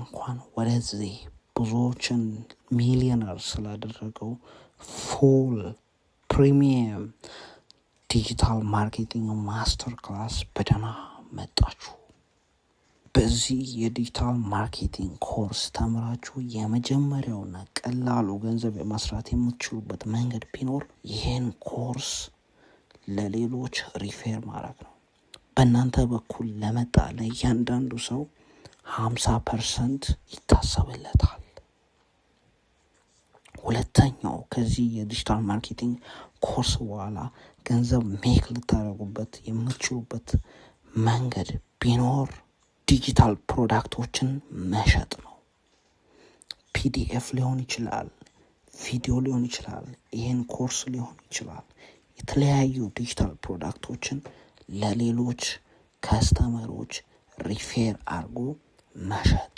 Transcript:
እንኳን ወደዚህ ብዙዎችን ሚሊዮነር ስላደረገው full premium digital marketing master class በደህና መጣችሁ። በዚህ የ digital marketing course ተምራችሁ የመጀመሪያውና ቀላሉ ገንዘብ የመስራት የምትችሉበት መንገድ ቢኖር ይህን ኮርስ ለሌሎች refer ማድረግ ነው። በእናንተ በኩል ለመጣ ለእያንዳንዱ ሰው 50% ይታሰብለታል። ሁለተኛው ከዚህ የ digital marketing course በኋላ ገንዘብ make ልታደርጉበት የምትችሉበት መንገድ ቢኖር digital product ኦችን መሸጥ ነው። PDF ሊሆን ይችላል፣ ቪዲዮ ሊሆን ይችላል፣ ይህን ኮርስ ሊሆን ይችላል። የተለያዩ digital product ኦችን ለሌሎች customer ኦች refer አድርጎ መሸጥ።